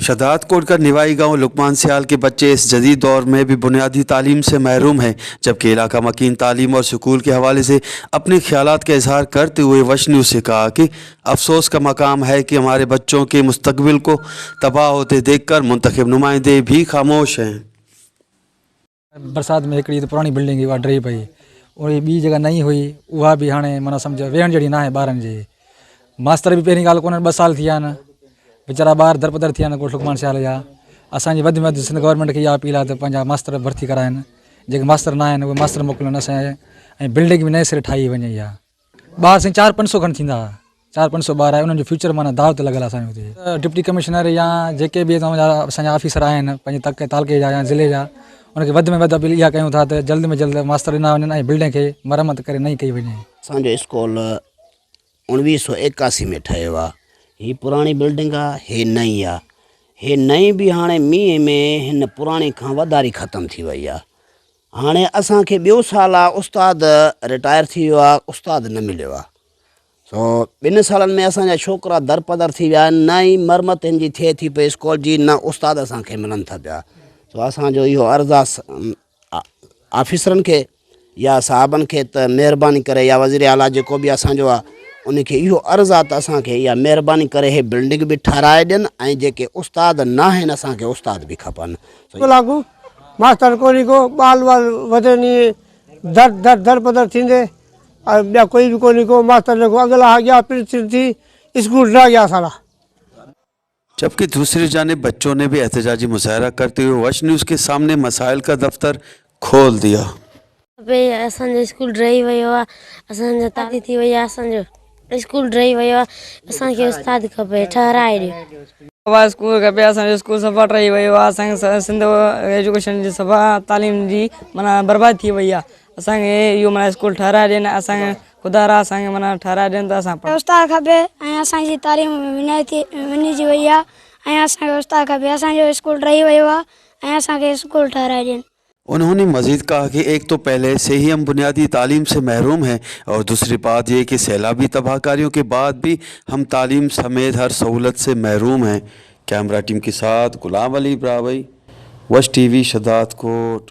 शदादकोट का निवाई गांव लुकमान सियाल के बच्चे इस जदीद दौर में भी बुनियादी तालीम से महरूम हैं, जबकि इलाका मकीन तालीम और स्कूल के हवाले से अपने ख्यालात का इजहार करते हुए वश न्यूज़ से कहा कि अफसोस का मकाम है कि हमारे बच्चों के मुस्तकबिल को तबाह होते देखकर मुंतखब नुमाइंदे भी खामोश हैं। बरसात में हिकिड़ी त पुराणी बिल्डिंग हुई उहा ड्रही पई, वरी ॿी जेका नई हुई उहा बि हाणे माना सम्झ वेहण जहिड़ी न आहे। ॿारनि जी मास्तर बि पहिरीं ॻाल्हि कोन्हनि, 2 साल थी विया आहिनि, वीचारा ॿार दरपदर थी विया आहिनि ॻोठ लुकमान सियाल जा। असांजी वधि में वधि सिंध गवर्नमेंट खे इहा अपील आहे त पंहिंजा मास्तर भर्ती कराइनि, जेके मास्तर न आहिनि उहे मास्तर मोकिलिनि असांजे, ऐं बिल्डिंग बि नए सिरे ठाही वञे। इहा ॿार साईं 400-500 खनि थींदा, 400-500 ॿार आहे, उन्हनि जो फ्यूचर माना दाव ते लॻल आहे असांजे हुते। डिप्टी कमिश्नर या जेके बि तव्हांजा असांजा ऑफिसर आहिनि पंहिंजे तक तालुके जा या ज़िले जा, उनखे वधि में वधि अपील इहा कयूं था त जल्द में जल्द मास्तर ॾिना वञनि ऐं बिल्डिंग खे मरम्मत करे नई कई वञे। असांजो स्कूल 1981 में ठहियो आहे। ही पुराणी बिल्डिंग आहे, हे नई आहे। हे नई बि हाणे मींहं में हिन पुराणी खां वधारी ख़तमु थी वई आहे। हाणे असांखे ॿियो साल आहे, उस्ताद रिटायर थी वियो आहे, उस्ताद न मिलियो आहे। सो 2 सालनि में असांजा छोकिरा दरपदर थी विया आहिनि। न ई मरमत हिन जी थिए थी पई स्कूल जी, न उस्ताद असांखे मिलनि था पिया। सो असांजो इहो अर्ज़ु आहे ऑफिसरनि खे या साहिबनि खे त महिरबानी करे, या वज़ीर आला जेको बि असांजो आहे उनखे इहो अर्ज़ु आहे त असांखे इहा महिरबानी करे हे बिल्डिंग बि ठाराए ॾियनि ऐं जेके उस्ताद न आहिनि असांखे उस्ताद बि खपनि। लागू मास्तर कोन्हे को, ॿार वार वधे नी दर दर दर पदर थींदे, ऐं ॿिया कोई बि कोन्हे को मास्तर जेको अॻिला अॻियां पिन थी स्कूल रह गया सारा। जबकि दूसरी जानिब बच्चों ने भी एहतजाजी मुजाहरा करते हुए वश न्यूज़ के सामने मसाइल का दफ्तर खोल दिया। खपे, असांजो स्कूल ड्रही वियो आहे, असांजो ताली थी वई आहे, असांजो स्कूल ड्रही वियो आहे, असांखे उस्ताद खपे, ठहिराए ॾियो। बाबा स्कूल खपे, असांजो स्कूल सफ़ा ड्रही वियो आहे। असांखे सिंध एजुकेशन जी सफ़ा तालीम जी माना बर्बाद थी वई आहे। असांखे इहो माना स्कूल ठहिराए ॾियनि, असांखे ख़ुदा रा असांखे माना ठहिराए ॾियनि त असां उस्ताद खपे ऐं असांजी तालीम विञाए थी विञिजी वई आहे ऐं असांखे उस्ताद खपे। असांजो स्कूल ड्रही वियो आहे ऐं असांखे स्कूल ठहिराए ॾियनि। उन्होंने मजीद कहा कि एक तो पहले से ही हम बुनियादी तालीम से महरूम हैं और दूसरी बात ये कि सैलाबी तबाहकारियों के बाद भी हम तालीम समेत हर सहूलत से महरूम हैं। कैमरा टीम के साथ गुलाम अली ब्रावई, वश टीवी, शदादकोट।